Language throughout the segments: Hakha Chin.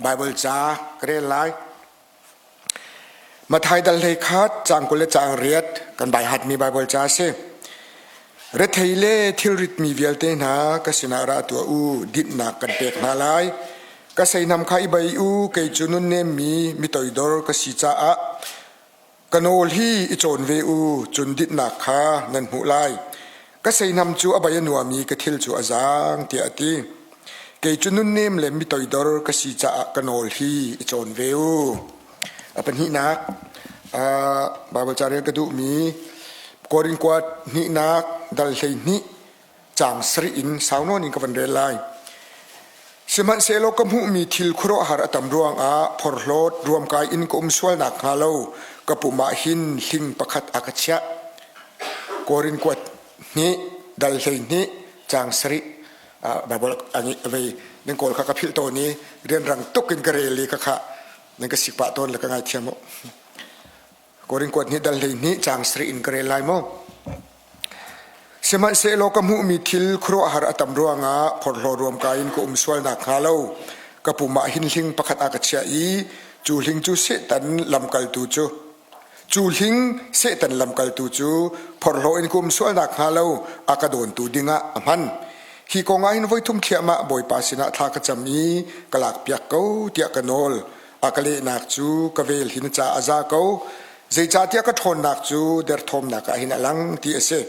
Baibal ca ka rel lai. Matthai dal hlei khat caang 20 le caang riat kan bai hatmi Baibal ca a si. Rethei le thilritmi vialte hna ka sinah ra tuah u, dinhnak kan pek hna lai. Ka seihnam kha i bei u, kei cu nunnemmi mitoidor ka si caah ka nawl hi i cawn ve u, cun dinhnak kha nan hmuh lai. Ka seihnam cu a bei a nuam i ka thil cu a zaang, tiah a ti. Kei cu nunnem le mitoidor ka si caah ka nawl hi i cawn ve u. A pahnihnak, Baibal ca rel ka duhmi Korin kuat hnihnak dal 12 caang sarih in sau nawn in ka van rel lai. Sihmanhsehlaw ka hmuhmi thil khuaruahhar a tam ruangah phorhlawt ruamkai in ka um sual nakhnga lo ka pum ah hin hling pakhat a ka chiah. Korin kuat hnih dal 12 caang sarih Baibal vei nan kawl kha ka philh tawn i rianrang tuk in ka rel i ka kha nan ka sik pah tawn le ka ngaithiam u. Korin kuat hnih dal 12 caang sarih in ka rel lai mu. Sihmanhsehlaw ka hmuhmi thil khuaruahhar a tam ruangah phorhlaw ruamkai in ka um sual nakhnga lo ka pum ah hin hling pakhat a ka chiah i cu hling cu Satan lamkaltu cu cu hling Satan lamkaltu cu phorhlaw in ka um sual nakhnga lo a ka dawntu dingah a hman. Hi kong ah hin voi thum thliahmah Bawipa sinah thla ka cam i ka lakpiak ko tiah ka nawl. A ka lehnak cu ka vel hi na ca a za ko. Zeicahtiah ka ṭhawnnak cu derthawmnak ah hin a lang ti a si.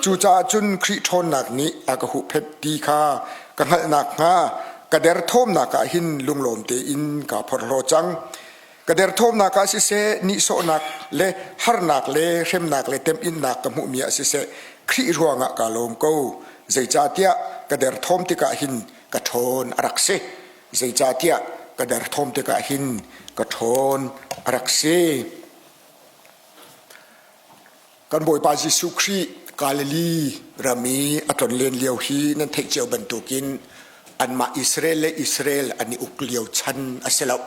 Cucaah cun Khrih ṭhawnnak nih a ka huhphenh ti kha ka hngalh nakhnga ka derthawmnak ah hin lunglawm tein kaa phorhlaw cang. Ka derthawmnak ah siseh, nihsawhnak le harnak le hremnak le temhinnak ka hmuhmi ah siseh, Khrih ruangah kaa lawm ko. Zeicahtiah ka derthawm tikah hin ka ṭhawn a rak si. Zeicahtiah ka derthawm tikah hin ka ṭhawn a rak si. Kan Bawipa Jesuh Khrih Galilee ram i a tlonlen lio hi nan theih cio bantukin anmah Israel le Israel an i uk lio chan a si lo.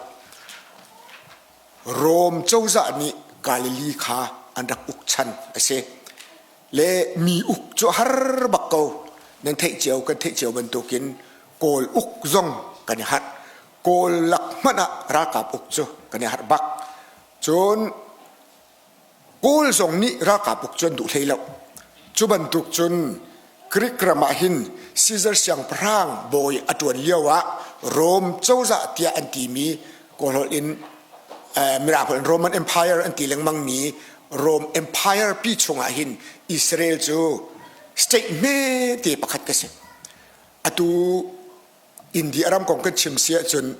Rom cozah nih Galilee kha an rak uk chan a si. Le mi uk cu har bak ko. Nan theih cio kan theih cio bantukin Kawl uk zong kan i harh. Kawl lak hmanh ah ralkap uk cu kan i harh bak. Cun Kawl zong nih ralkap uk cu an duh hlei lo. Cu bantuk cun Greek ram ah hin Caesar siangpahrang bawi a ṭuan lio ah Rome cozah tiah an timi Kawlholh in Mirang holh in Roman Empire an ti lengmangmi Rome Empire pi chungah hin Israel cu state hmete pakhat ka si. Atu India ram kong kan chim si ahcun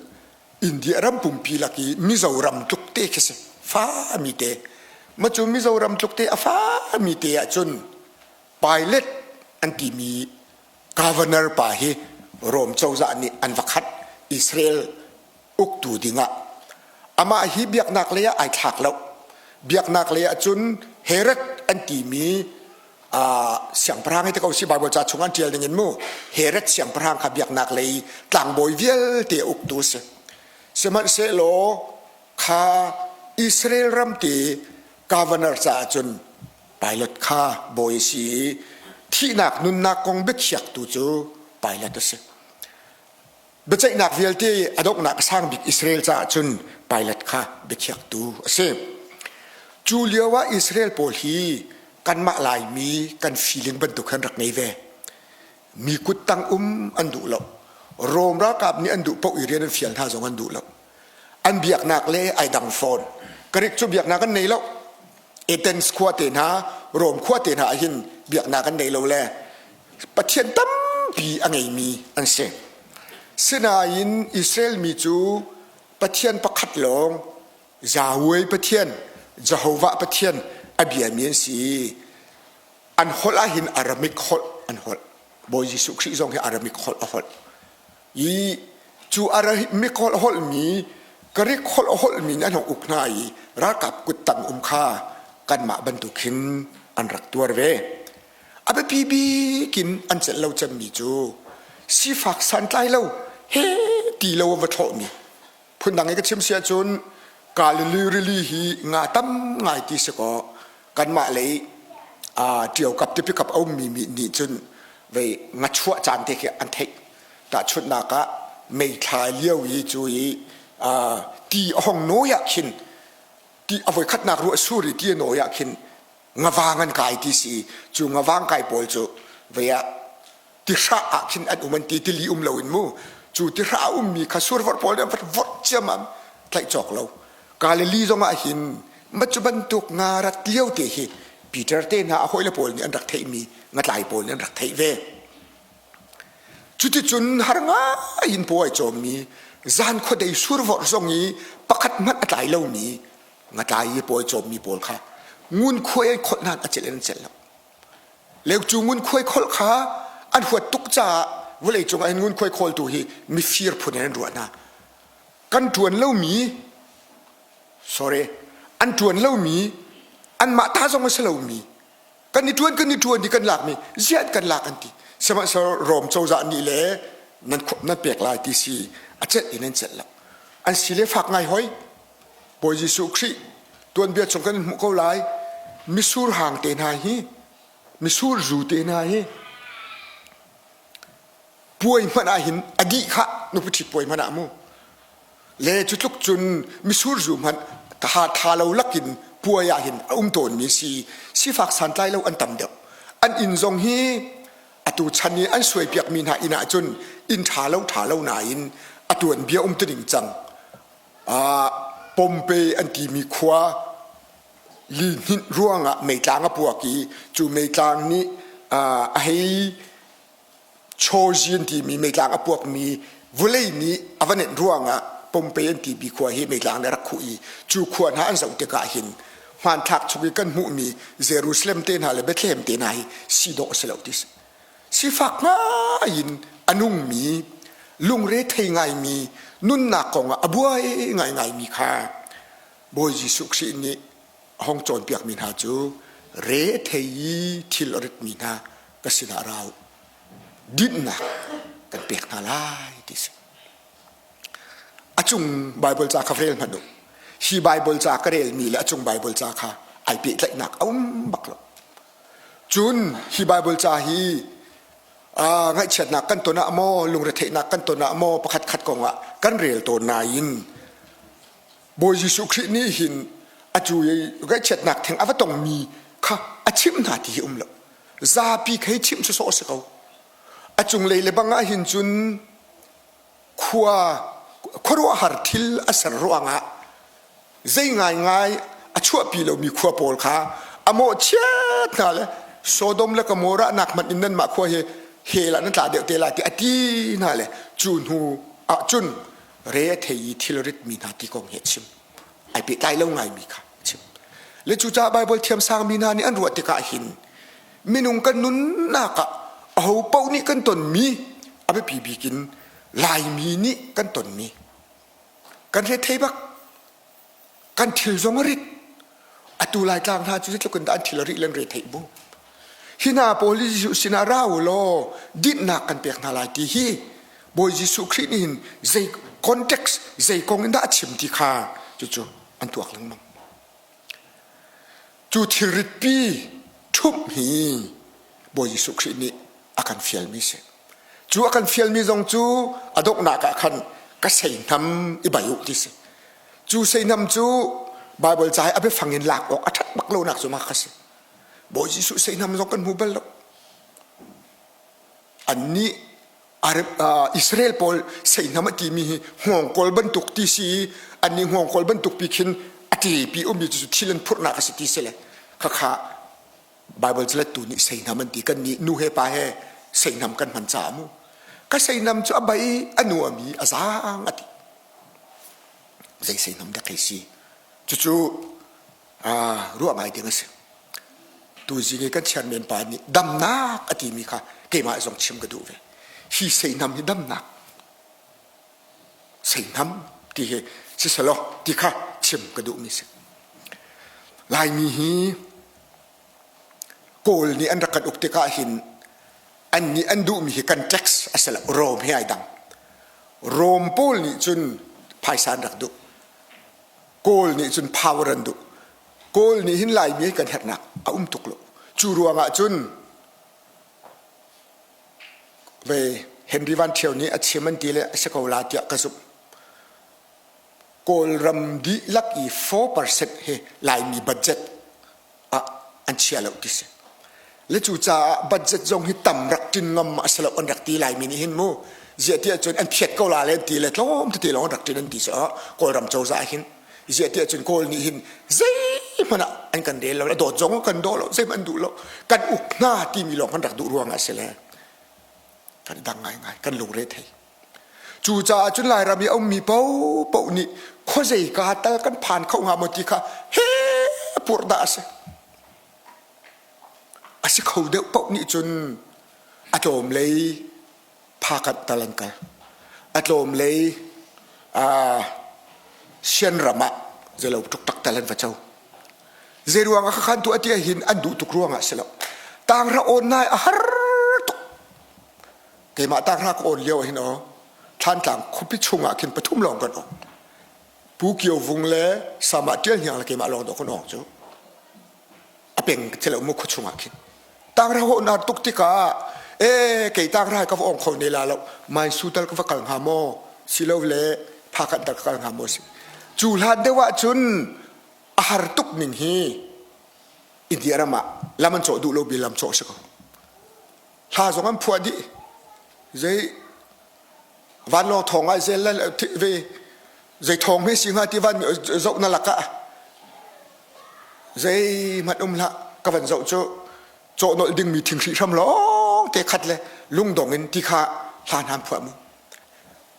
India ram pumpi lak i Mizoram tluk te khi si fa mi te ma cu Mizoram tluk te a fa mi te ahcun pilot an timi governor pa hi Rom cozah nih an va khat Israel uktu dingah amah hi biaknak lei ah ai thlak lo biaknak lei ah cun Herod an timi siangpahrang hi te ko si Bible ca chung an ṭial ding in mu Herod siangpahrang kha biaknak lei tlangbawi vialte uktu a si sihmanhsehlaw kha Israel ram te governor caah cun Pilate kha bawi a si i thihnak nunnak kong biakhiaktu cu Pilate a si Biaceihnak vialte a donghnak a sang bik Israel caah cun Pilate kha biakhiaktu a si. Cu lio ah Israel pawl hi kanmah Laimi kan feeling bantuk khan rak ngei ve. Mi kuttang um an duh lo. Rom ralkap nih an duh paoh i rian an fial hna zong an duh lo. An biaknak le ai dang fawn. Greek cu biaknak an nei lo. Athens khua te hna, Rom khua te hna ah hin biaknak an nei lo le Pathian tampi a ngeimi an si. Sinain Israel mi cu Pathian pakhat lawng Yahweh Pathian, Jehovah Pathian a biami an si i an holh ahhin Aramaic holh an holh. Bawi Jesuh Khrih zong hi Aramaic holh a holh. I cu Aramaic holh a holhmi Greek holh a holhmi nih an hung uk hna i ralkap kuttang um kha kanmah bantuk hin an rak tuar ve. A biapi bik in an celh lo cemmi cu sifak santlai lo he ti lo a va thlawhmi phundang i ka chim si ahcun Galilee rili hi nga tam ngai ti si kaw kanmah lei ṭio kap tipi kap a ummi mi nih cun vei nga chuah caan te khi an theih tahchunhnak ah meithla lio i cu i. Ti a hong nawi ah khin ti a voikhatnak ruah sur i ti a nawi ah khin ngavang an kai ti si. Cu ngavang kai pawl cu vei ah tihrah ah khin an um an ti tili um loin mu cu tihrah a ummi kha survorh pawl nih an vat vorh ciammam tlaih cawk lo Galilee zong ah hin ma cu bantuk nga rat lio te hi Peter te hna a hawile pawl nih an rak theihmi ngatlai pawl nih an rak theih ve cuticun har ngai in paw ai cawmmi zan khuadei survorh zong i pakhat hmanh a tlai lomi ngatlai i paw ai cawmmi pawl kha ngunkhuai ai kholh nain a celh in an celh lo Leucu ngunkhuai kholh kha an huat tuk caah vawleicung ah hin ngunkhuai khawltu hi mifir phun in an ruah hna. Kan ṭuan lomi, sorry, an ṭuan lomi, anmah ta zong a si lomi, kan i ṭuan kan i ṭuan i kan lakmi, ziah an kan lak an ti. Sihmanhsehlaw Rom cozah nih le nan nan pek lai ti si a celh in an celh lo. An si le fak ngai hoi. Bawi Jesuh Khrih tuanbia chung kan hmuh ko lai. Misur hang te hna hi, misur zu te hna hi puai hmanh ah hin a dih khah nupi ṭhit puai hmanh ah mu. Le cu tluk cun misur zu hmanh ha tha lo lakin puai ah hin a um tawnmi si sifak santlai lo an tam deuh. An inn zong hi atu chan i an suaipiakmi hna inn ah cun inn ṭha lo ṭha lo nain a tuanbia um tining cang Pompe an timi khua lihninh ruangah meitlang a puak i cu meitlang nih a hei Chozhi an timi meitlang a puakmi vawlei nih a va nenh ruangah Pompe an timi khua hi meitlang nih a rak khuh i cu khua hna an zoh tikah hin hmanthlak chung i kan hmuhmi Jerusalem te hna le Bethlehem te hna hi si dawh a si lo ti si. Sifak ngai in a nungmi, lungre thei ngaimi, nunnak kongah a buai ngaingaimi kha Bawi Jesuh Khrih nih a hong cawnpiakmi hna cu re thei i thil a ritmi hna ka sinah ra u, dinhnak kan pek hna lai ti si. A cung Baibal ca kha rel hmanh u. Hi Baibal ca ka relmi le a cung Baibal ca kha ai pehtlaihnak a um bak lo. Cun hi Baibal ca hi ngaihchiatnak kan ton ah maw, lungretheihnak kan ton ah maw pakhat khat kong ah kan rel tawn nain Bawi Jesuh Khrih nih hin a cu i ngaihchiatnak theng a va tongmi kha a chimh hna ti hi um lo. Zapi kha hi chimh sawsawh a si ko. A cunglei le bang ah hin cun khua khuaruahhar thil a ser ruangah zei ngaingai a chuahpi lomi khua pawl kha a mawhchiat hna le Sodom le Gomorrah nak hmanh in nanmah khua hi hell ah nan tla deuh te lai ti a ti hna le cu hnu ah cun re a thei i thil ritmi hna ti kong hi a chim ai pehtlai lo ngaimi kha a chim le cucaah Baibal thiamsangmi hna nih an ruah tikah hin minung kan nunnak ah aho paoh nih kan tonmi a biapi bik in Laimi nih kan tonmi kan rethei bak kan thil zong a rit atu laitlang hna cu zeitluk in dah an thil a rih le an retheih bu hi hna pawl hi Jesuh sinah ra u law dinhnak kan pek hna lai ti hi Bawi Jesuh Khrih nih hin zei context zei kong in dah a chim ti kha cucu an tuak lengmang Cu thilritpi ṭhumh hi Bawi Jesuh Khrih nih a kan fialmi si. Cu a kan fialmi zong cu a donghnak ah khan ka seihnam i bai u ti si. Cu seihnam cu Baibal ca i a biafang in lak awk a ṭhat bak lonak cu mah kha si. Bawi Jesuh seihnam zong kan hmu bal lo. Annih Israel pawl seihnam a timi hi hngawngkawl bantuk ti si i annih hngawngkawl bantuk pi khin a ṭepi ummi cu thil an phurhnak a si ti si le khakha Baibal calettu nih seihnam an ti kan nih nu he pa he seihnam kan hman caah mu ka seihnam cu a bai a nuam i a zaang a ti zei seihnam dah kei si cucu ruah ngai ding a si tuzing i kan chairman pa nih damnak a timi kha keimah zong chim ka duh ve hi seihnam hi damnak seihnam ti hi siselaw ti kha chim ka duhmi si Laimi hi Kawl nih an rak kan uk tikah hin an nih an duhmi hi kan tax a si lo Rom he ai dang Rom pawl nih cun phaisa an rak duh Kawl nih cun power an duh. Kawl nih hin Laimi kan herhnak a um tuk lo. Cu ruangah cun ve Henry Van Thio nih a chim an ti le a si ko la tiah ka zumh. Kawlram dihlak i 4% hi Laimi budget ah an chia lo ti si. Le cu caah budget zong hi tam rak ṭin ngam a si lo an rak ti Laimi nih hin mu. Ziah ti ahcun an phiat ko la le an ti le tlawm tete lawng an rak ṭin an ti cu Kawlram cozah hin. Ziah ti ahcun Kawl nih hin zeihmanh ah an kan rel lo, a dawt zong kan daw lo, zeihmanh an duh lo. Kan uk hna timi lawng kan rak duh ruangah a si le kan dang ngaingai, kan lungre thei. Cucaah cun Lairam i a ummi paohpaoh nih khuazei ka tal kan phan kho hnga maw ti kha he purh dah a si. A si kho deuh paoh nih cun a tlawm lei phakanh tal an kal. A tlawm lei Sianram ah zeilo ṭukṭak tal an va co. Zei ruang ah khakhan tuah ti ahhin an duh tuk ruangah si lo. Tanghra awn nai a har tuk. Keimah tanghra ka awn lio ah hin aw Thlantlang khuapi chungah khin pathum lawng kan awng. Pu Kio Vung le Sama Ṭial Hniang le keimah lawng dawh kan awng cu. A peng thilo mu khua chungah khin. Tanghra hawh nar tuk tikah e kei tanghra ka va ong kho ne la lo mai su tal ka va kal hnga maw silo le phakanh tal ka kal hnga maw si. Cu hlan deuh ah cun a har tuk ning hi India ram ah lam an cawh duh lo bil lam cawh si ko. Hla zong an phuah dih. Zei vanlawng thawng ai zel ve zei thawng hme si hnga ti van zoh na lakah zeihmanh um hlah ka van zoh cu cawh nolh dingmi thing hram lawng te khat le lungdong in ti kha hla hna phuah mu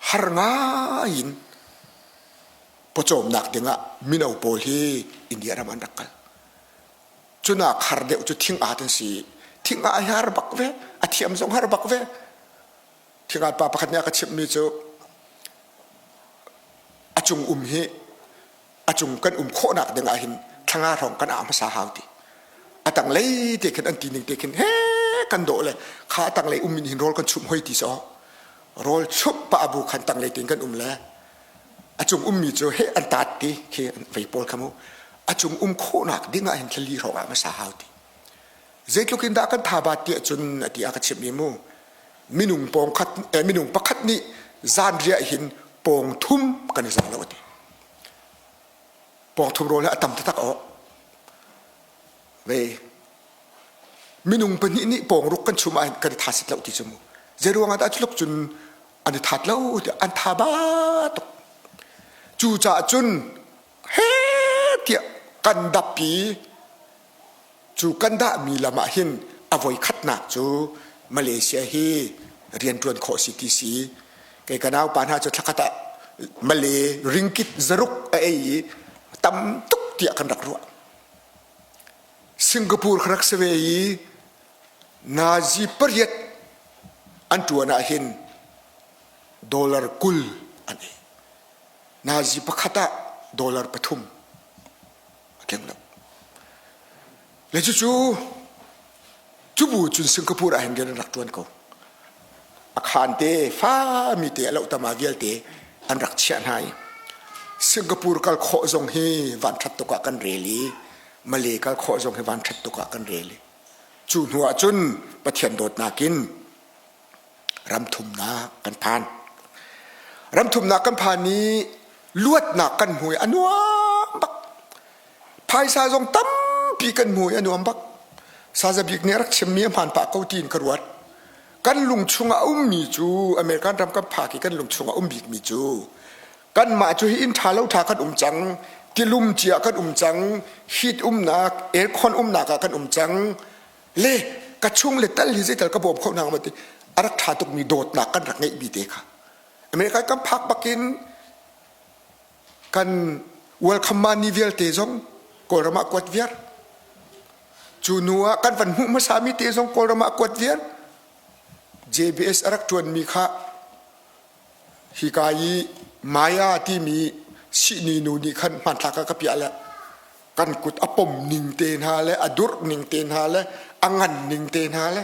har ngai in pawcawmnak dingah mino pawl hi India ram an rak kal Cunak har deuh cu thing at an si. Thing ah har bak ve. A thiam zong har bak ve. Thingat pa pakhat nih a ka chimhmi cu a cung um hi a cung kan um khawhnak ding ah hin thlanga hrawng kan ah hmasa hau ti. A tanglei te khin an ti ning te khin he kan dawh le kha a tanglei um in hin rawl kan chumh hoi ti so rawl chumh pa abu khan tanglei tin kan um le A cung ummi cu he an taat ti khi vei pawl kha mu. A cung um khawhnak ding ah hin thlali hrawng ah hmasa hau ti. Zeitluk in dah kan tha bat ti ahcun a ti a ka chimh mu. Minung pawng khat eh, minung pakhat nih zan riah hin pawng thum kan i zang lo a ti. Pawng thum rawl hi a tam taktak aw. Ve minung pahnih nih pawng ruk kan chum ah kan i tha sit lo ti cu mu. Zeiruang ah dah culuk cun an i that lo tiah an tha ba tuk cucaah cun he tiah kan dappi cu kan dahmi lam ah hin a voi khatnak cu Malaysia hi rianṭuan khawh si ti si kei ka naupa hna cu thlakhat ah Malay ringkit zaruk a ei i tam tuk tiah kan rak ruah Singapore ka rak si ve i nazi pariat an ṭuan ah hin dollar 20 an ei. Nazi pakhat ah dollar pathum a tling lo. Le cucu cu bu cun Singapore ah hin rian an rak ṭuan ko. A khaan te fami te a lohtama vialte an rak chiah hna i Singapore kal khawh zong hi vanṭhat tuk ah kan rel i Malay kal khawh zong hi vanṭhat tuk ah kan rel i Cu hnu ah cun Pathian dawtnak in ram thumnak kan phan. Ram thumnak kan phan i luatnak kan hmu i a nuam bak. Phaisa zong tampi kan hmu i a nuam bak. Saza Bik nih a rak chimmi a hmaan pah ko tiin ka ruat. Kan lung chungah a ummi cu American ram kan phak i kan lung chungah a um bikmi cu kanmah cu hi inn ṭha lo ṭha kan um cang tilum cia kan um cang heat umnak aircon umnak ah kan um cang le ka chung le tal hi zeital ka bawm kho hna ma ti a rak ṭha tukmi dawtnak kan rak ngeihmi te kha America kan phak bakin kan welcome money vialte zong Kawlram ah kuat viar cu hnu ah kan van hmuh hmasami te zong Kawlram ah kuat viar JBS a rak ṭuanmi kha Hika i Maya timi sihni nu nih khan hmanthlak a ka piah le kan kut a pom ning te hna le a durh ning te hna le a ngan ning te hna le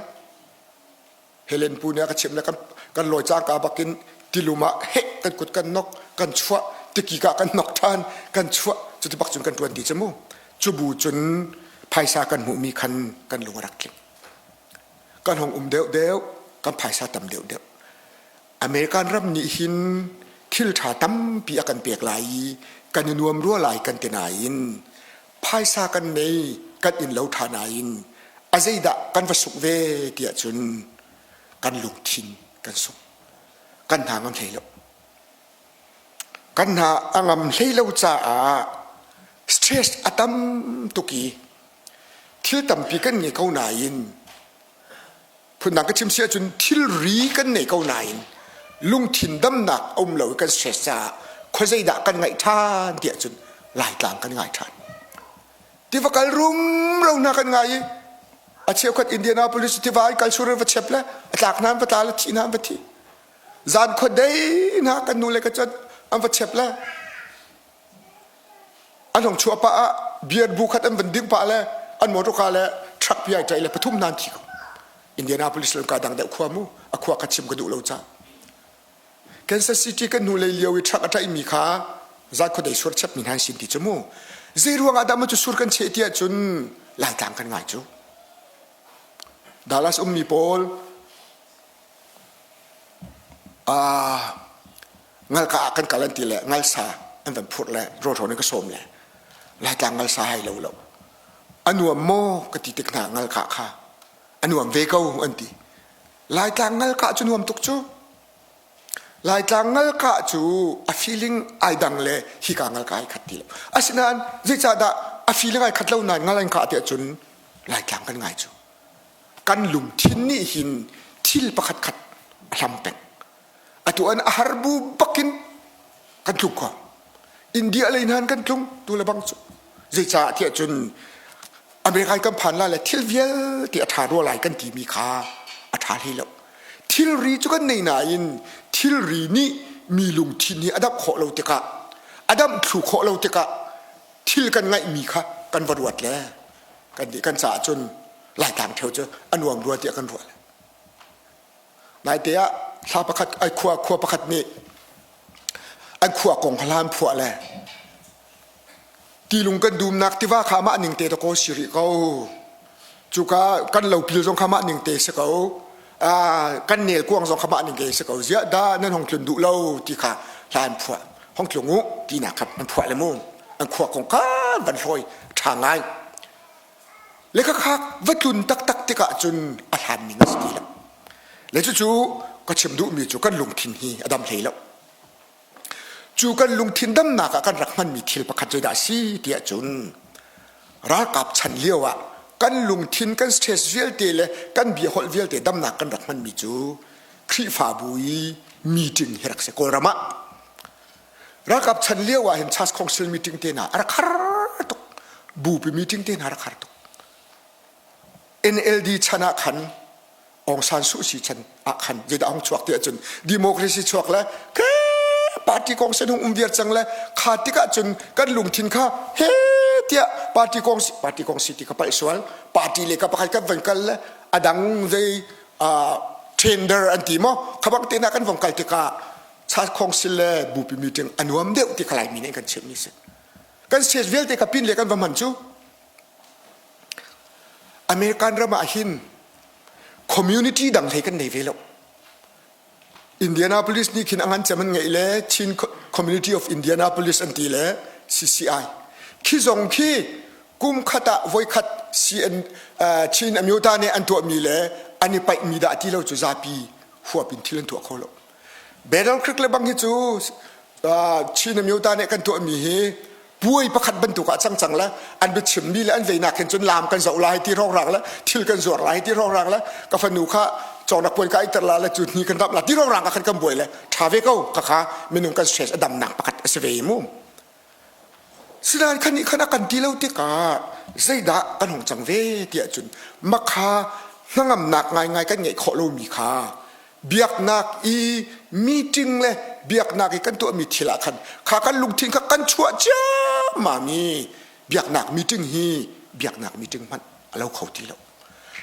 Helen pu nih a ka chimh le kan kan lawi cangka bakin tilum ah heh kan kut kan nok kan chuah tiki ka kan nok ṭhan kan chuah cuti bak cun kan ṭuan ti cu mu cu bu cun phaisa kan hmuhmi khan kan lung a rak tling kan hong um deuh deuh kan phaisa tam deuh deuh American ram nih hin thil ṭha tampi a kan pek lai i kan i nuam rua lai kan ti nain phaisa kan nei kan inn lo ṭha nain a zeidah kan va suk ve tiah cun kan lungthin kan suk kan hna ngam hlei lo kan hna a ngam hlei lo caah stress a tam tuk i thil tampi kan ngei ko nain phundang ka chim si ahcun thilri kan nei ko nain lungthin damnak a um lo i kan stress caah khuazeidah kan ngaih ṭhan tiah cun Laitlang kan ngai ṭhan. Tiva kal rumro hna kan ngai i a cheukhat Indianapolis tiva in kal sur in va chep le a tlak hna an va tla le thi hna an va thi. Zan khuadei hna kan nu le ka cun an va chep le an hong chuah pah ah beer bu khat an van ding pah le an motor car le truck pi ai ṭai le pathum nan thi ko. Indianapolis le ka dang deuh khua mu a khua kha chim ka duh lo ca. Kansas City kan hnu lei lio i truck a ṭaih mi kha zan khuadei sur chep mi hna an sin ti cu mu. Zei ruang ah dah maw cu sur kan cheh ti ahcun Laitlang kan ngai cu. Dallas ummi pawl ngalka ah kan kal an ti le ngalsa an van phurh le rawlhrawn in ka sawm le Laitlang ngalsa hai lo lo a nuam maw ka ti tik hna ngalka kha a nuam ve ko an ti Laitlang ngalka cu nuam tuk cu Laitlang ngalka cu a feeling ai dang le hika ngalka ai khat ti lo asinain zeicahdah a feeling ai khat lo nain ngal an kah ti ahcun Laitlang kan ngai cu kan lungthin nih hin thil pakhat khat a hlam peng. Atu an a har bu bakin kan tlung kho. India lei hna kan tlung tu le bang cu. Zeicah tiah cun America kan phan la le thil vialte a ṭha rua lai kan timi kha a ṭha hlei lo. Thilri cu kan nei nain thilri nih mi lungthin hi a damh khawh lo tikah a damh thlu khawh lo tikah thil kan ngaihmi kha kan va ruat le kan nih kan caah cun Laitlang ṭheo cu a nuam rua tiah kan ruah. Naite ah thla pakhat ai khua khua pakhat nih an khua kong hlan phuah le tilung kan dumnak tiva kha mah ning te ta ko si rih ko. Cuka kan lopil zong kha mah ning te si ko. Kan nel kuang zong kha mah ning te si ko. Ziah dah nan hong tlun duh lo ti kha hlan phuah. Hong tlung u tinak kha an phuah le mu. An khua kong kha van hlawi ṭha ngai. Le khakha va tlun taktak tikah cun a hlan ning a si ti lo. Le cucu ka chim duhmi cu kan lungthin hi a dam hlei lo. Cu kan lungthin damnak ah kan rak hmanmi thil pakhat zeidah a si tiah cun ralkap chan lio ah kan lungthin kan stress vialte le kan biaholh vialte damnak kan rak hmanmi cu Khrihfabu i meeting hi rak si Kawlram ah Ralkap chan lio ah hin Church Council meeting te hna a rak har tuk. Bupi meeting te hna a rak har tuk. NLD chan ah khan Aung San Suu Kyi chan ah khan zeidah hung chuak ti ahcun democracy chuak le ke party kong sen hung um viar cang le kha tikah cun kan lungthin kha he tiah party kong party kong si ti ka palh sual party le ka pakhat kan van kal le adang zei tender an ti maw khabang te na kan vong kal tikah Church Council le bupi meeting a nuam deuh ti kha Laimi nih kan chimmi si. Kan state vialte ka pin le kan va hman cu American ram ah hin community dang hlei kan nei ve lo. Indianapolis nih khin a ngan cem an ngeih le Chin Community of Indianapolis an ti le CCI. Khi zong khi kum khat ah voikhat CN Chin Amyota nih an tuahmi le an i paihmi dah ti lo cu zapi huap in thil an tuah kho lo. Battle Creek le bang hi cu Chin Amyota nih kan tuahmi hi puai pakhat bantuk ah cang cang le an biachimmi le an veinak hin cun laam kan zoh lai ti hrawnghrang le thil kan zuar lai ti hrawnghrang le ka fanu kha cawnak puan ka iter la le cu ni kan rap la ti hrawnghrang ah khan kan buai le ṭha ve ko khakha minung kan stress a damnak pakhat a si ve mu Sinain khan nih khan a kan ti lo tikah zeidah kan hung cang ve tiah cun makha hnangamnak ngaingai kan ngeih khawh lomi kha biaknak i meeting le biaknak i kan tuahmi thil ah khan kha kan lungthin kha kan chuah ciammam i biaknak meeting hi biaknak meeting hmanh a lo kho ti lo.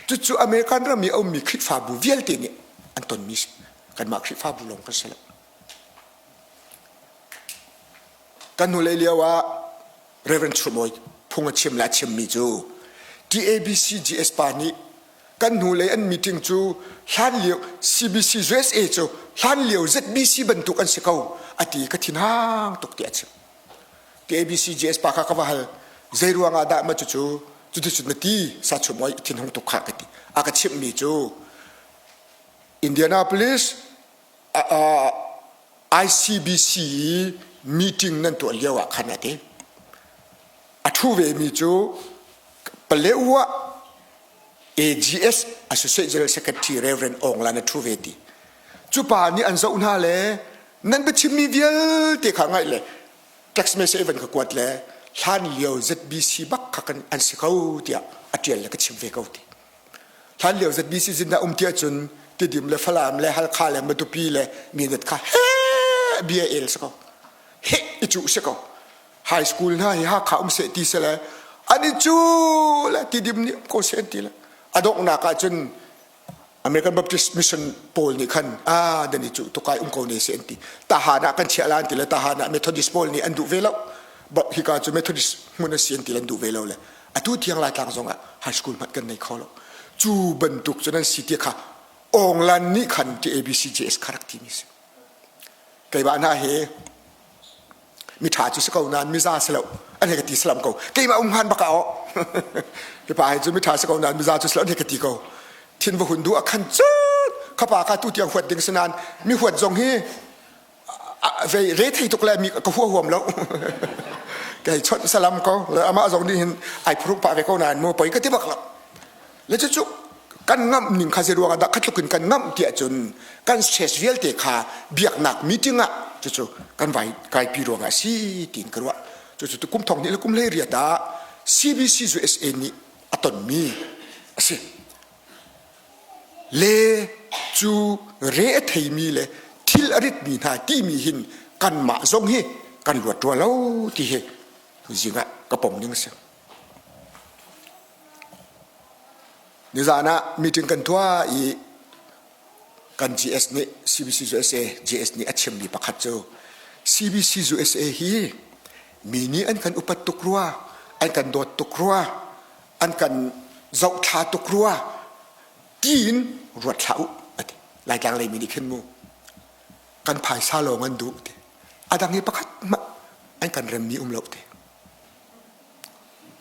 Cucu American ram i a ummi Khrihfabu vialte nih an tonmi si. Kanmah Khrihfabu lawng kan si lo. Kan hnulei lio ah Reverend Churmawi phung a chim le a chimmi cu TABC GS pa nih Kan hnulei an meeting cu hlan lio CBC USA cu hlan lio ZBC bantuk an si ko a ti ka thinhang tuk ti a chim. TABC JS pa kha ka va hal zei ruang ah dah ma cucu cuticun na ti sa chum oi thinhung tuk kha ka ti. A ka chimhmi cu Indianapolis ICBC i meeting nan tuah lio ah khan a ti. A ṭhu vemi cu Palewa AGS Associate General Secretary Reverend Aung Lan a ṭhu ve ti. Cu pa nih an zoh hna le nan biachimmi vialte kha ngaih le text message van ka kuat le hlan lio ZBC bak kha kan an si ko tiah a ṭial le ka chim ve ko ti. Hlan lio ZBC zin ah um ti ahcun Tidim le Falam le Halkha le Matupi le Mindat kha he bia el si ko. He i cuh si ko. High school hna hi Hakha um seh ti sele an i cu le Tidim nih um ko seh an ti le a donghnak ahcun American Baptist Mission pawl nih khan ah dan i cuh tukai um ko ne seh an ti. Tahan ah kan chiah la an ti le tahan ah Methodist pawl nih an duh ve lo. Hika cu Methodist hmun a si an ti le an duh ve lo le atu tiang Laitlang zong ah high school hmanh kan nei kho lo cu bantuk cu nan si ti kha Awnglan nih khan ti ABCJS kha rak timi si keimah hna hi mi ṭha cu si ko nain miza si lo an hei ka ti salam ko keimah um han baka o hi pa hi cu mi ṭha si ko nain miza cu si lo an hei ka ti ko thin va hun du a khan cut khapa ka tu tiang huat ding si nain mi huat zong hi vei re thei tuk le mi ka hua huam lo kei chawnh salam ko le amah zong nih hin ai phuruk pah ve ko nain mu poi ka ti bak lo le cu cu kan ngamh ning kha zei ruang ah dah kha tluk in kan ngamh tiah cun kan stress vialte kha biaknak meeting ah cucu kan vai kaipi ruang ah si tiin ka ruah cucu tu kum thong hnih le kum hlei riat ah CBC USA nih a tonmi a si Le cu re a theimi le thil a ritmi hna timi hin kanmah zong hi kan luat rua lo ti hi tuzing ah ka pom ning a si. Nizan ah meeting kan tuah i kan GS nih CBC USA GS nih a chimmi pakhat cu CBC USA hi mi nih an kan upat tuk rua an kan dawt tuk rua an kan zohthla tuk rua tiin ruat hlah u ati laitlang lei mi nih khin mu kan phaisa lawng an duh ti a dang hi pakhat hmanh an kan remmi um lo ti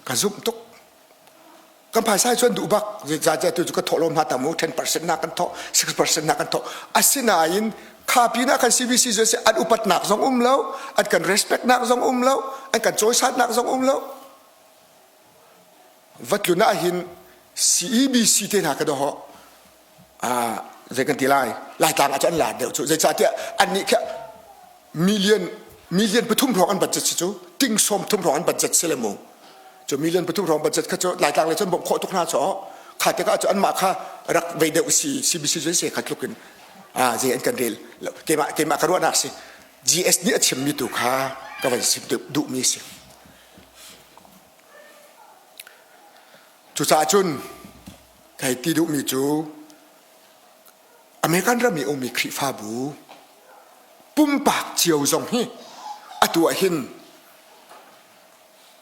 ka zumh tuk kan phaisa cu an duh bak zeicahtiah tu cu ka thawh lawm hna tam u 10% na kan thawh 6% na kan thawh asinain kha pinah kan CBC cu an upatnak zong um lo an kan respect nak zong um lo an kan cawisatnak zong um lo Va tlun ahhin CEBC te hna ka doh ah zei kan ti lai Laitlang ah cun an lar deuh cu zeicahtiah annih khi million million pathum hrawng an budget si cu ting sawm thum hrawng an budget si le mu cu million pathum hrawng budget kha cu Laitlang le cun bawmh khawh tuk hna cu kha tikah cu anmah kha rak vei deuh si CBC cu se kha tluk in ah zei an kan rel keimah keimah ka ruahnak si GS nih a chimmi tu kha ka van sim duhmi si Cucaah cun hei ti duhmi cu American ram i ummi Khrihfabu pumpak cio zong hi atu ah hin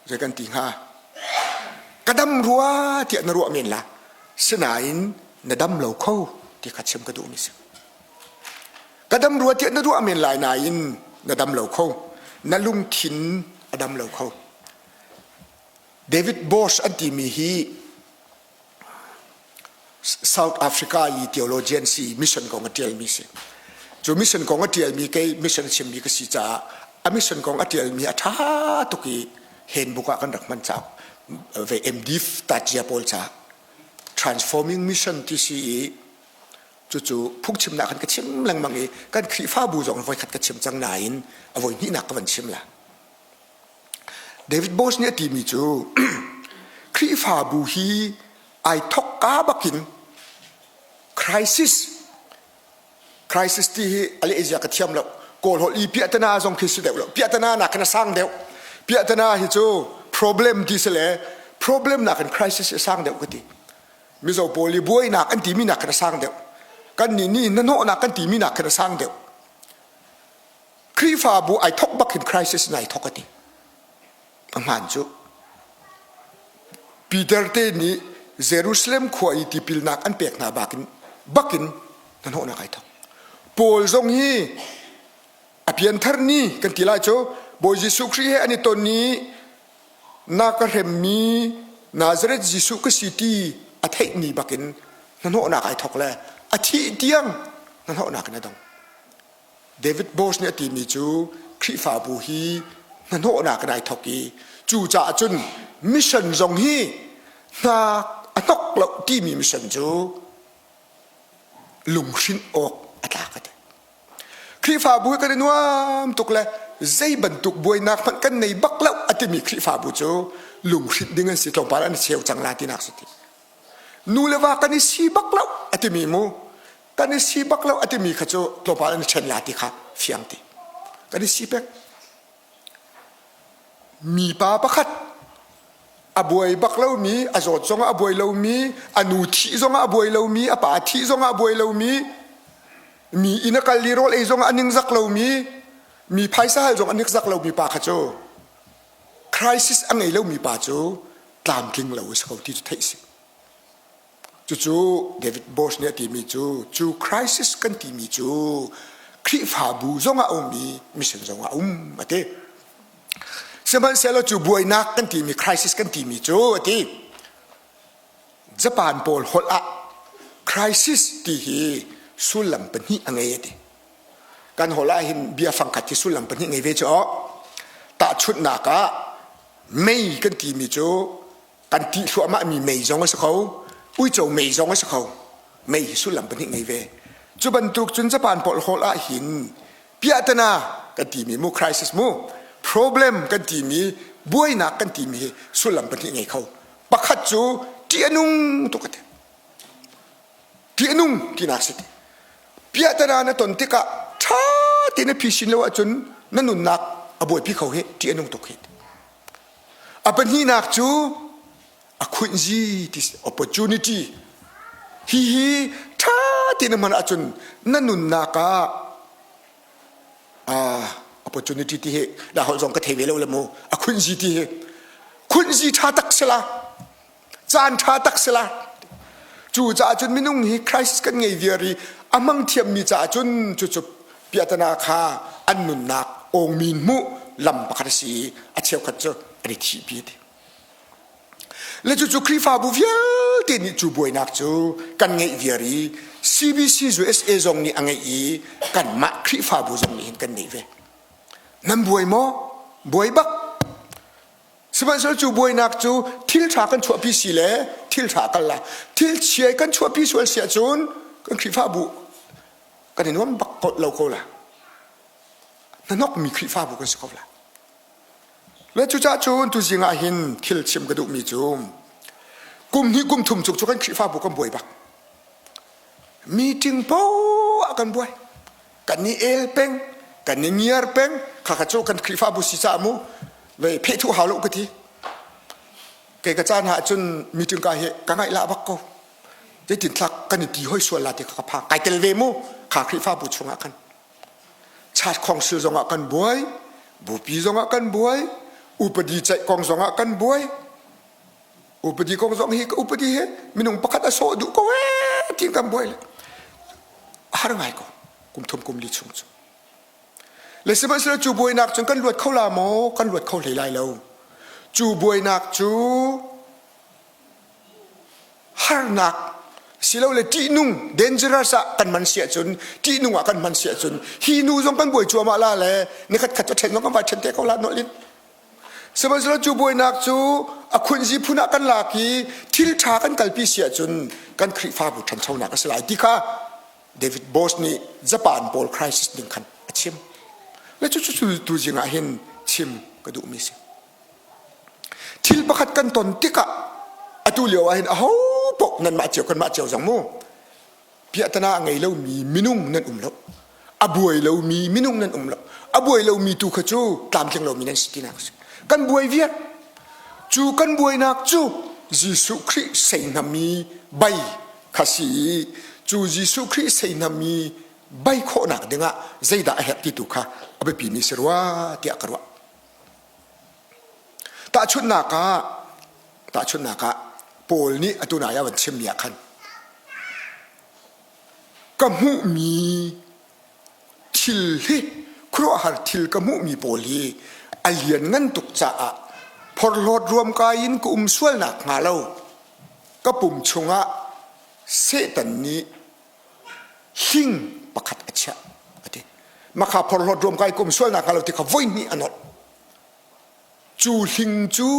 zei kan ti hnga ka dam rua tiah na ruah men la sinain na dam lo kho ti kha chim ka duhmi si Ka dam rua tiah na ruah men lai nain na dam lo kho. Na lungthin a dam lo kho. David Bosch an timi hi South Africa i theologian si mission kong a ṭialmi si. Cu mission kong a ṭialmi kei mission chimmi ka si caah a mission kong a ṭialmi a ṭha tuk i handbook ah kan rak hman caah ve MD tacia pawl caah transforming mission ti si i Cucu phungchimnak kan ka chim lengmang i kan Khrihfabu zong voikhat ka chim cang nain a voi hnihnak ka van chim la. David Bosch nih a timi cu Khrihfabu hi ai thok ka bakin crisis crisis ti hi a lehzia ka thiam lo kawl holh i piahtana zong khi si deuh lo piahtana nak khin a sang deuh piahtana hi cu problem ti si le problem nakin crisis a sang deuh ka ti Mizo pawl i buainak an timi nak khan a sang deuh. Kan nih nih hnahnawhnak kan timi nak khan a sang deuh. Khrihfabu ai thok bak hin crisis in ai thok a ti. A hmaan cu. Peter te nih Jerusalem khua i tipilnak an pek hna bakin bakin hnahnawhnak ai thawk. Paul zong hi a pianthar ni kan ti lai cu Bawi Jesuh Khrih he an i ton i na ka hremmi Nazareth Jesuh ka si ti a theih ni bakin hnahnawhnak ai thawk le a thih tiang hnahnawhnak in a dong. David Bosch nih a timi cu Khrihfabu hi hnahnawhnak in ai thawk i cucaah cun mission zong hi hna a hnok lo timi mission cu lunghrinh awk a tlak a ti. Khrihfabu hi kan i nuam tuk le zei bantuk buainak hmanh kan nei bak lo a timi Khrihfabu cu lunghrinh ding an si tlawmpal an i cheu cang la tinak si ti. Nu le va kan i si bak lo a timi mu kan i si bak lo a timi kha cu tlawmpal an i ṭhen la ti kha fiang ti. Kan i si pek. Mipa pakhat a buai bak lomi, a zawt zongah a buai lomi, a nu thih zongah a buai lomi, a pa thih zongah a buai lomi, mi inn a kal i rawl ei zongah a ningzak lomi, mi phaisa hal zong a ningzak lomi pa kha cu crisis a ngei lomi pa cu tlamtling lo a si ko ti cu theih si. Cucu David Bosch nih a timi cu cu crisis kan timi cu Khrihfabu zongah a um i mission zongah a um a ti. Sihmanhsehlaw cu buainak kan timi crisis kan timi cu a ti. Japan pawl holh ah crisis ti hi sullam pahnih a ngei a ti. Kan holh ah hin bia fangkhat hi sullam pahnih ngei ve cu aw. Tahchunhnak ah mei kan timi cu kan tih thluahmah mi mei zong a si kho uico mei zong a si kho mei hi sullam pahnih ngei ve cu bantuk cun Japan pawl hall ah hin piahtana kan timi mu crisis mu problem kan timi buainak kan timi hi sullam pahnih ngei kho pakhat cu ṭih a nung tuk a ti ṭih a nung tinak si piahtana na ton tikah ṭha tein na phisin lo ahcun na nunnak a buaipi kho hi ṭih a nung tuk hi A pahnihnak cu a khunhzi ti opportunity. Hihi ṭha tein na hman ahcun na nunnak ah uh, opportunity ti hi la holh zong ka thei ve lo le mu a khunhzi ti hi khunhzi ṭha tak sila caan ṭha tak sila cu caah cun minung hi crisis kan ngei viar i a hmang thiammi caah cun cucu piahtana kha an nunnak awngmin hmuh lam pakhat a si i a cheukhat cu an i thihpi ti le cucu Khrihfabu vialte nih cu buainak cu kan ngeih viar i CBC USA zong nih a ngeih i kanmah Khrihfabu zong nih hin kan ngeih ve nan buai maw buai bak Sihmanhsehlaw cu buainak cu thil ṭha kan chuahpi si le thil ṭha kal la thil chia kan chuahpi sual si ahcun kan Khrihfabu kan i nuam bak lo ko la hnahnokmi Khrihfabu kan si ko la le cucaah cun tuzing ah hin thil chim ka duhmi cu kum hnih kum thum cuk cu kan Khrihfabu kan buai bak meeting poah kan buai kan i el peng kan i ngiar peng khakha cu kan Khrihfabu si caah mu vei phehthu hau lo ka ti kei ka caan ah cun meeting ka hi ka ngaih lah bak ko zeitin thlak kan i ti hoi sual la ti ka phang kai tel ve mu kha Khrihfabu chungah khan chat khongsil zongah kan buai bupi zongah kan buai upadi ceih kong zongah kan buai upadi kong zong hi ka upadi he minung pakhat a sawh duh ko ee ti kan buai le har ngai ko kum thum kum li chung cu le sihmanhsehlaw cu buainak cun kan luat kho la maw kan luat kho hlei lai lo cu buainak cu harnak silole ṭihnung dangerous ah kan man si ahcun ṭihnung ah kan hman si ahcun hi nu zong kan buai cuahmah la le nikhat khat cu ṭhen zong kan vai ṭhen te ko la nolh in Sihmanhsehlaw cu buainak cu a khunzi phun ah kan lak i thil ṭha kan kalpi si ahcun kan Khrihfabu ṭhanchonak a si lai ti kha David Bosch nih Japan pawl crisis ning khan a chim. Le cu cu tu zing ah hin chim ka duhmi si. Thil pakhat kan ton tikah atu lio ah hin aho paoh nanmah cio kanmah cio zong mu piahtana a ngei lomi minung nan um lo a buai lomi minung nan um lo a buai lomi tu kha cu tlamtling lomi nan si tinak a si kan buai viar cu kan buainak cu Jesuh Khrih seihnami bai kha si i cu Jesuh Khrih seihnami bai khawhnak dingah zeidah a herh ti tu kha a biapimi si rua tiah ka ruah tahchunhnak ah tahchunhnak ah. Paul nih atu nai ah van chimmi ah khan ka hmuhmi thil hi khuaruahhar thil ka hmuhmi pawl hi a lianngan tuk caah phorhlawt ruamkai in ka um sualnak hnga lo ka pum chungah Satan nih hling pakhat a chiah a ti. Makha phorhlawt ruamkai ka um sualnak hnga lo ti kha voihnih a nolh. Cu hling cu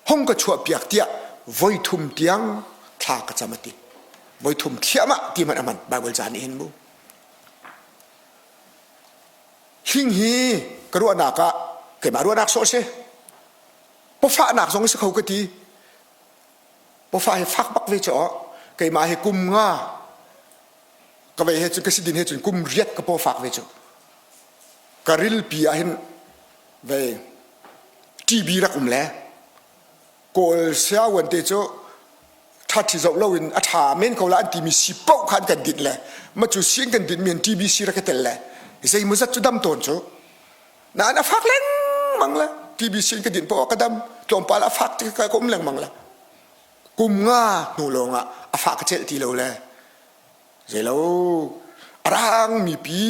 hong ka chuahpiak tiah voithum tiang thla ka cam a ti. Voithum thliahmah ti hmanh a hman Baibal ca nih hin mu. Hling hi ka ruahnak ah keimah ruahnak sawh si. Pawfahnak zong si kho ka ti. Pawfah hi fak bak ve cu keimah hi kum nga ka vei he cun ka si din he cun kum riat ka paw fak ve cu. Ka rilpi ah hin vei TB rak um le Kawl siawan te cu ṭhaṭhi zoh loin a ṭha men ko la an timi si paoh kha an kan dinh le ma cu si an kan dinhmi an TBC rak i tel le zeimawzat cu dam tawn cu nain a fak lengmang le TBC in ka dinh paoh ah ka dam tlawmpal a fak ti ka um lengmang le kum nga hnu lawng ah a fah ka celh ti lo le Zeilo a rang mipi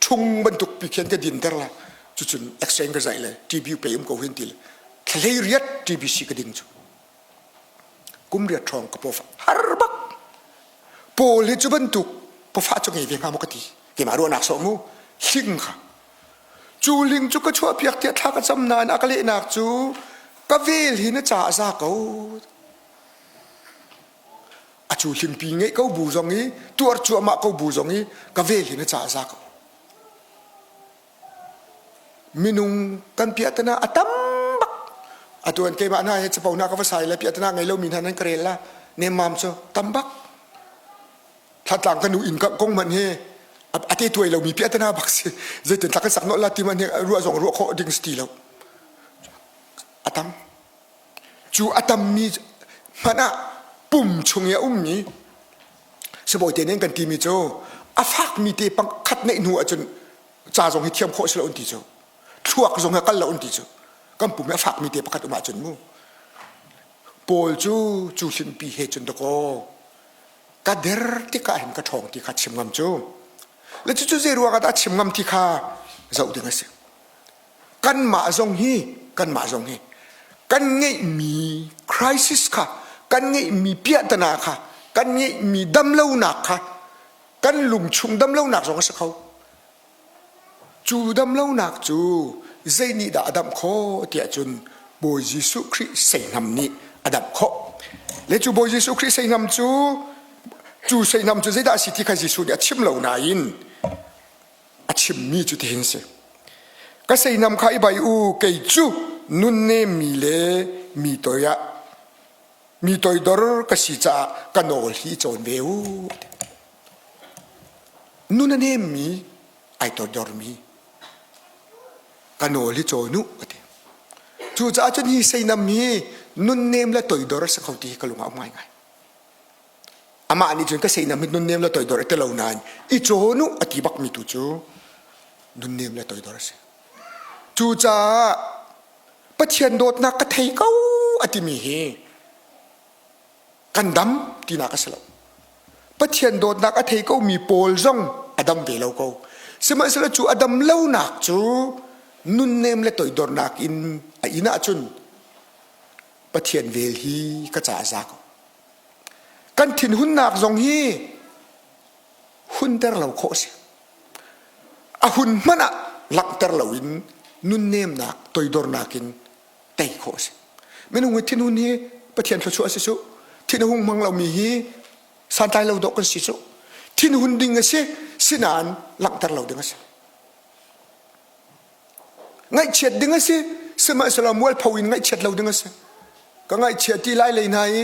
ṭhung bantuk pi khin ka dinter la cucun x-ray ka zaih le TB pe um ko hin ti le thlahlei riat TBC ka ding cu kum riat ṭhawng ka pawfa har bak pawl hi cu bantuk pawfa cu ngei ve hnga maw ka ti keimah ruahnak sawh mu hling kha cu ling cu ka chuah piak tiah thla ka cam nain a ka lehnak cu ka vel hi na ca a za ko A cu hlingpi ngeih ko bu zong i tuar cuahmah ko bu zong i ka vel hi na ca za ko. Minung kan piahtana a tam bak. Atu an keimah hna he capo hna ka va sai le piahtana ngei lomi hna nan ka rel la nemmam cu tam bak. Thlatlang ka nu inn kong hmanh hi a te tuai lomi piahtana bak si. Zeitin thla kan sak nolh la ti hmanh hi ruah zong ruah khawh ding si ti lo. A tam. Cu a tammi hmanh ah pum chung i a ummi sibawi te nih an kan timi cu a fakmi te pakhat neih hnu ahcun ca zong hi thiam khawh si lo an ti cu thluak zong hi kal lo an ti cu kan pum hi a fakmi te pakhat um ahcun mu Paul cu cu hlimpi he cun dakaw ka der tikah hin ka ṭhawng ti kha chim ngam cu le cucu zei ruang ah dah chim ngam ti kha zoh ding a si Kanmah zong hi kanmah zong hi kan ngeihmi crisis kha kan ngeihmi piahtana kha kan ngeihmi damlonak kha kan lungchung damlonak zong a si kho. Cu damlonak cu zei nih dah a damh khawh tiah cun Bawi Jesuh Khrih seihnam nih a damh khawh. Le cu Bawi Jesuh Khrih seihnam cu cu seihnam cu zeidah a si ti kha Jesuh nih a chim lo nain a chimmi cu tihin si ka seinam kha i bai u kei cu nunnemmi le mi toi ah mi toidor ka si caah ka nawl hi cawn ve u nun a nemmi ai toidormi ka nawl hi cawn u a ti cucaah cun hi seinam hi nunnem le toidor a si kho ti hi ka lung ah um ngaingai Amah nih cun ka seinam hi nunnem le toidor a ti lo nain i cawn u a ti bakmi tu cu nunnem le toidor a si. Cucaah Pathian dawtnak ka thei ko a timi hi kan dam tinak a si lo. Pathian dawtnak a thei komi pawl zong a dam ve lo ko. Sihmanhsehlaw cu a dam lonak cu nunnem le toidornak in a inn ahcun Pathian vel hi ka ca a za ko. Kan thinhunnak zong hi hunter lo khawh a si. A hun hmanh ah langhter loin nunnemnak, toidornak in tei khawh a si. Minung hi thinhun hi Pathian thluachuah a si cu. Thin a hung hmang lomi hi santlai lo dawh kan si cu. Thinhun ding a si, sinain langhter lo ding a si. Ngaihchiat ding a si, sihmanhsehlaw mualpho in ngaihchiat lo ding a si. Ka ngaihchia ti lai lei hna i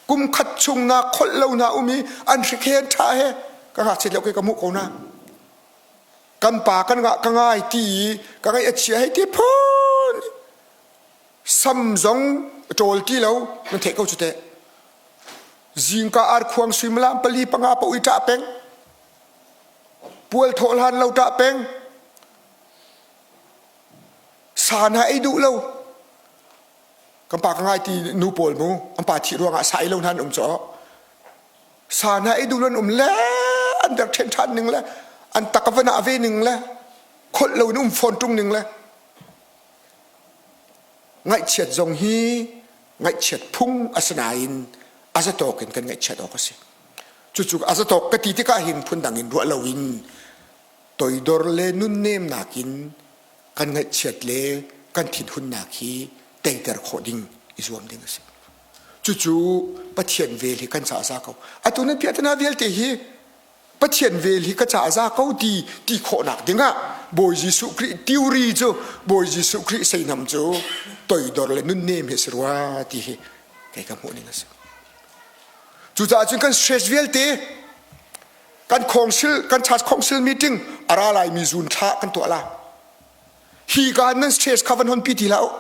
kum khat chung na kholh lo hna um i an hrik he an ṭha he ka ngakchiat lio ke ka hmuh ko hna. Kan pa kan ngah ka ngai ti i ka ngaih a chia hei ti phun sam zong ṭawl ti lo nan theih ko cu teh. Zingka arkhuang suimilam pali panga paoh i ṭah peng. Pual thawh hlan lo ṭah peng. Sa hna ei duh lo. Kan pa ka ngai ti nu pawl mu an pa thih ruangah sa ei lo hna an um caw. Sa hna ei duh an um le an der ṭhen ṭhan ning le an tak a van ah ve ning le kholh lo in um fawn ṭung ning le ngaihchiat zong hi ngaihchiat phung a si nain a zatawk in kan ngaihchiat awk a si. Cucu a zatawk ka ti tikah hin phundang in ruah loin toidor le nunnemnak in kan ngaihchiat le kan thinhunnak hi teiter khawh ding i zuam ding a si. Cucu Pathian vel hi kan caah a za ko. Atu nan piahtana vialte hi Pathian vel hi ka caah a za ko ti ti khawhnak dingah Bawi Jesuh Khrih theory cu Bawi Jesuh Khrih seinam cu toidor le nunnem hi a si rua ti hi kei ka hmuh ning a si. Cucaah cun kan stress vialte kan khawngsil kan church khawngsil meeting a ra laimi zun thla kan tuah la. Hi ka nan stress kha van hon pi ti hlah u.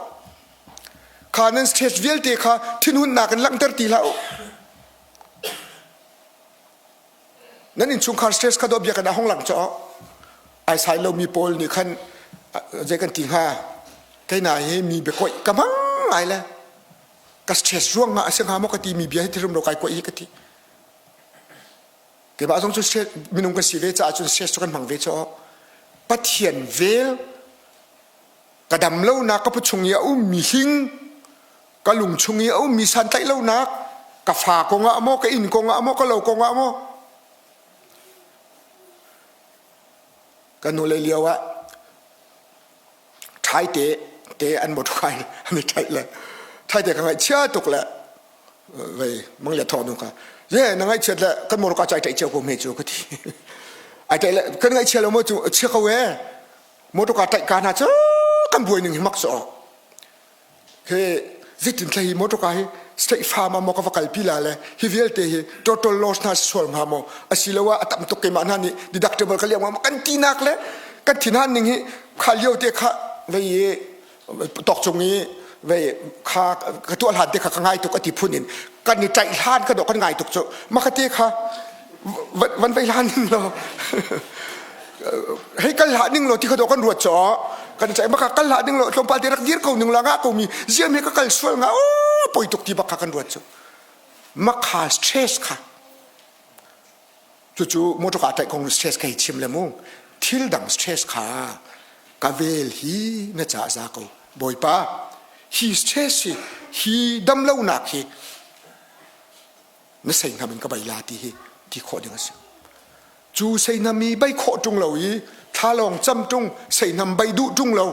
Kha nan stress vialte kha thinhunnak in langhter ti hlah u. Nan innchungkhar stress kha dawh bia kan ah hong lang caw. Ai sai lomi pawl nih khan zei kan ti hnga keina hi mi biakoih ka hmang ngai le ka stress ruang ah a si hnga maw ka ti mi bia hi thirum lo kai koih hi ka ti. Keimah zong cu minung kan si ve caah cun stress cu kan hmang ve caw. Pathian vel ka dam lonak ka pawchung i a ummi hling ka lung chung i a ummi santlaih lonak ka fa kongah maw ka inn kongah maw ka lo kongah maw ka nu lei lio ah ṭhai te te an motor kai an i ṭhaih le ṭhai te ka ngaihchia tuk le vei mang le thawk nu ka ye na ngaihchiat le kan motor ka chai ṭaih cio ko hme cu ka ti ai ṭaih le kan ngaihchia lo maw cu chia ko e motor ka ṭaih ka hna cu kan buai ning hi mak so Hi zeitin thla hi motor hi state farm ah maw ka va kalpi la le hi vialte hi total loss hna sual hnga maw asiloah a tam tuk keimah hna nih deductible ka liam hnga maw kan tinak le kan thinhan ning hi kha lio te kha vei i tok cung i vei kha ka tuah hlan te kha ka ngai tuk a ti phun in kan i ṭaih hlan ka dawh kan ngai tuk cu maka te kha van vei hlan ning law hei kal hlah ning law ti kha dawh kan ruat caw kan cai maka kal hlah ning law tlawmpal te rak dir ko ning la nga ko mi ziam he ka kal sual nga o poi tuk ti bak kha kan ruat cu makha stress kha cucu motor ka taih kong stress kai chim le mu thil dang stress kha ka vel hi na ca za ko bawipa hi stress hi hi damlonak hi na seihnam in ka bai la ti hi ti khawh ding a si cu seihnam i bai khawh ṭung lo i thlalawng cam ṭung seihnam bai duh ṭung lo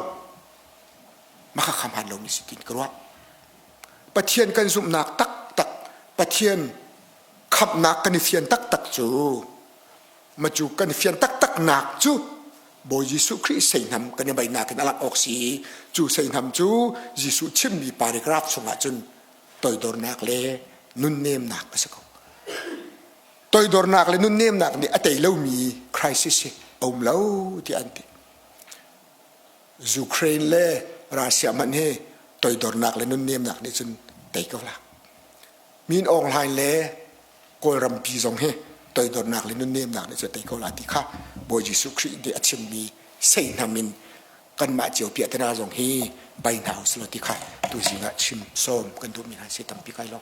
maka kham han lomi si tin ka ruah Pathian kan zumhnak taktak Pathian khamhnak kan i fian taktak cu macu kan i fian taktak nak cu Bawi Jesuh Khrih seihnam kan i bainak in a langh awk si cu seihnam cu Jesuh chimmi paragraph chungah cun toidornak le nunnemnak a si ko. Toidornak le nunnemnak nih a tei lomi crisis hi a um lo tiah an ti. Ukraine le Russia hmanh hi toidornak le nunnemnak nih cun tei ko la. Min Aung Hlaing le Kawlrampi zong hi toidornak le nunnemnak nih cun tei ko la ti kha Bawi Jesuh Khrih nih a chimmi seihnam in kanmah cio piahtana zong hi bai hna usih law ti kha tuzing ah chim sawm kan duhmi hna si tampi kai lo.